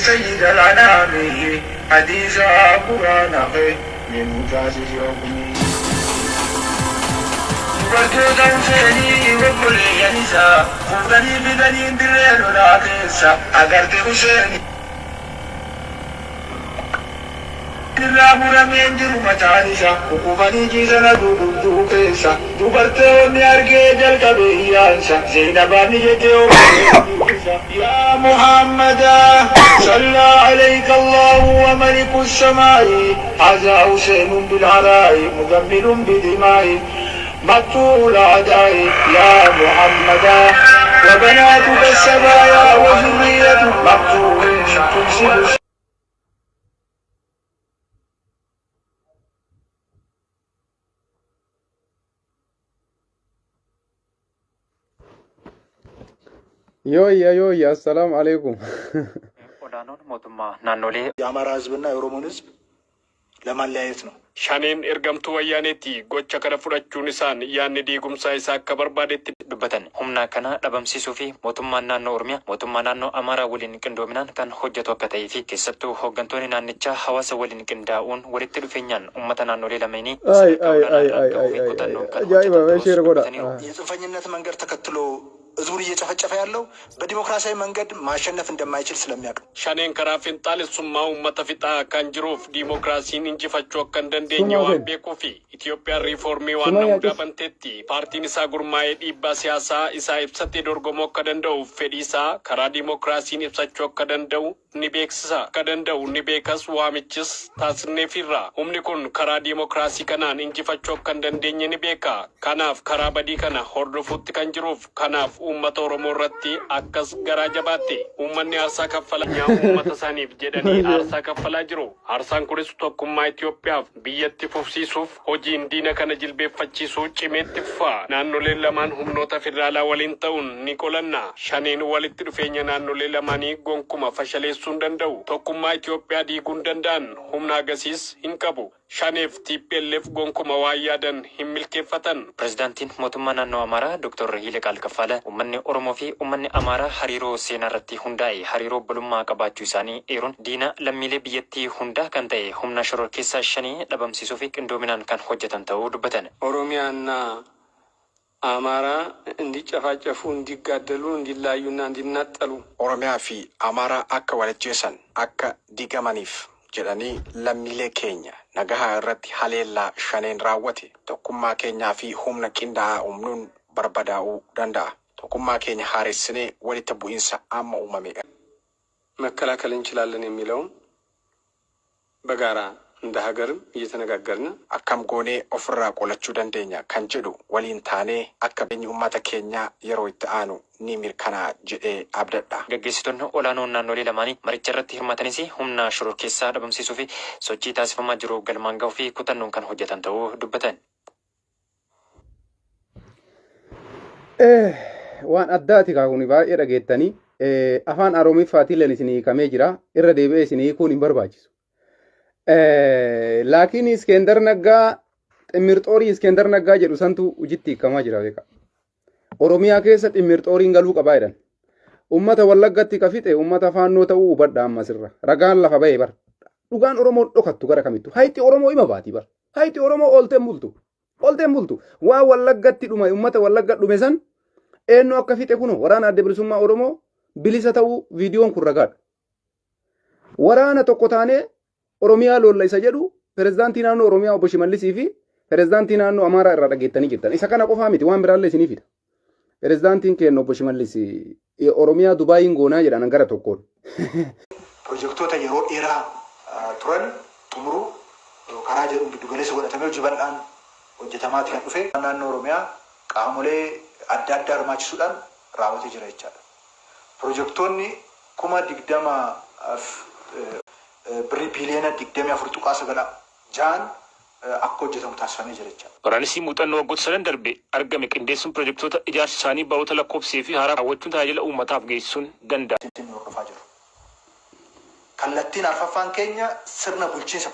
Sayyidal anaami hadiisaa quraana kee mee nuu taasisi hukmii. Dubartoota Huseenii obboleeyyan isaa fuudhanii fidaniin dirree lolaa keessa agarte Huseen irraa murameen jiru mataan isa kukufanii ciisan aduu gubduu keessa dubartoonni argee jalqabe iyyaansa Zeynabaan ni jette obboleettii isa yaa Muhammada sallaa alayka Allahu wa maliku samaa'i hazaa Huseenun bil araa'i muzammilun bidimaa'i maqtuul a'daa'i yaa Muhammada wa banaatuka sabaayaa wa zurriyyatu maqtuulin tumsiku Yooyya yooyya assalaamu alaikum. Olaanoon mootummaa naannolee የአማራ ህዝብና የኦሮሞን ህዝብ ለማለያየት ነው። Shaneen ergamtuu Wayyaaneeti. Gocha kana fudhachuun isaan yaadni diigumsaa isaa akka barbaadetti. dubbatan. Humna kana dhabamsiisuu fi mootummaan naannoo Oromiyaa mootummaa naannoo Amaaraa waliin qindoominaan kan hojjetu akka ta'ee fi keessattuu hooggantoonni naannichaa hawaasa waliin qindaa'uun walitti dhufeenyaan uummata naannolee lameenii Ay sadarkaa ay olaanaa ay irraan ay gahuu ay fi ay ay kutannoon kan ajaa'iba hojjetan mee ta'uus share godha. dubbataniiru. የጽንፈኝነት መንገድ ተከትሎ ህዝቡን እየጨፈጨፈ ያለው በዲሞክራሲያዊ መንገድ ማሸነፍ እንደማይችል ስለሚያውቅ ነው። Shaneen karaa finxaalessummaa uummata fixaa kan jiruuf diimokiraasiin injifachuu akka hin dandeenye Sumaa waan kenna. beekuufi Itoophiyaan riifoormii waan Sumaa namuudaa yaacuf. banteetti paartiin isaa gurmaa'ee dhiibbaa siyaasaa isaa ibsatee dorgomuu akka danda'uuf fedhii isaa karaa diimokiraasiin ibsachuu akka danda'u ni beeksisa. Akka danda'u ni beekas waamichis taasisneefirra. Humni kun karaa diimokiraasii kanaan injifachuu akka hin dandeenye ni beeka. Kanaaf karaa badii kana hordofuutti kan jiruuf kanaaf uummata Oromoo irratti akkas garaa jabaatte. Uummanni aarsaa kaffalaa uummata isaaniif jedhanii aarsaa kaffalaa jiru. Aarsaan kunis tokkummaa Itoophiyaaf biyyatti fufsiisuuf hojiin diina kana jilbeeffachiisuu cimeetti fufa. Naannoleen lamaan humnoota federaalaa waliin ta'uun ni qolanna. Shaneen walitti dhufeenya naannolee lamaanii gonkuma fashaleessuu hin danda'u. Tokkummaa Itoophiyaa diiguu hin danda'an humna agasiis hin qabu. Shaneef TPLF gonkuma waan yaadan hin milkeeffatan. Pirezidaantiin mootummaa naannoo Amaaraa Dr. Yiliqaal Kaffaale uummanni Oromoo fi uummanni Amaaraa hariiroo seenaa irratti hundaa'e hariiroo obbolummaa qabaachuu isaanii eeruun diina lammiilee biyyattii hundaa kan ta'e humna shororkeessaa shanii dhabamsiisuu fi qindoominaan kan hojjetan ta'uu dubbatan. ኦሮሚያና አማራ እንዲጨፋጨፉ፣ እንዲጋደሉ፣ እንዲለያዩና እንዲናጠሉ Oromiyaa fi Amaaraa akka wal ajjeesan akka diigamaniif jedhanii lammiilee keenya nagahaa irratti haleellaa shaneen raawwate tokkummaa keenyaa fi humna qindaa'aa uumnuun barbadaa'uu danda'a. Tokkummaa keenya haaressinee walitti bu'iinsa amma uumame መከላከል እንችላለን የሚለውን በጋራ እንደ ሀገርም እየተነጋገርን akkam goonee ofirraa qolachuu dandeenya kan jedhu waliin taanee akka beenyi uummata keenyaa yeroo itti aanu ni mirkanaa'a jedhee abdadha. Gaggeessitoonni olaanoon naannolee lamaanii maricha irratti hirmaatanis humna shororkeessaa dhabamsiisuu fi sochii taasifamaa jiru galmaan gahuu fi kutannoon kan hojjetan ta'uu dubbatan. Waan addaati kaa kun baay'ee dhageettanii afaan Oromiffaatiin isin hiikamee jira irra deebi'ee isin hiikuun hin barbaachisu. Laakiin Iskender Naggaa ximmirxoorii Iskender Naggaa jedhu santu hojiitti hiikamaa jira beeka. Oromiyaa keessa ximmirxooriin galuu qabaa jedhan. Uummata Wallaggatti ka fixe uummata faannoo ta'uu hubadha ammas irra. Ragaan lafa ba'e bar. Dhugaan Oromoo dhokattu gara kamittu. Hayti Oromoo ima baati bar. Hayti Oromoo oolteen bultu. Oolteen bultu. Waa Wallaggatti dhume uummata Wallagga dhume san eenyu akka fixe kuno waraana adda bilisummaa Oromoo bilisa ta'uu viidiyoon kun ragaadha. Waraana tokko taanee Oromiyaa lolla isa jedhu pirezidaantii naannoo Oromiyaa obbo Shimallisii fi pirezidaantii naannoo Amaaraa irraa dhageettanii jirtan. Isa kana qofaa miti waan biraallee isinii fida. Pirezidaantiin keenya obbo Shimallis Oromiyaa Dubaayiin goonaa jedhan gara tokkoon. Pirojektoota yeroo dheeraa turan xumuruu karaa jedhuun giddugaleessa godhatamee hojii bal'aan hojjetamaati kan dhufe. Naannoo Oromiyaa qaamolee adda addaa hirmaachisuudhaan raawwatee jira jechaadha. Pirojektoonni 20,000 birrii biiliyoona 24.96n akka hojjetamu taasifamee jira jechaadha. Waraanisi muuxannoo waggoota sadan darbe argame qindeessuun pirojektoota ijaarsi isaanii baroota lakkoofsisee fi haaraa raawwachuun tajaajila uummataaf geessisuun danda'ameera. hordofaa jiru. Kallattiin arfaffaan keenya sirna bulchiinsa.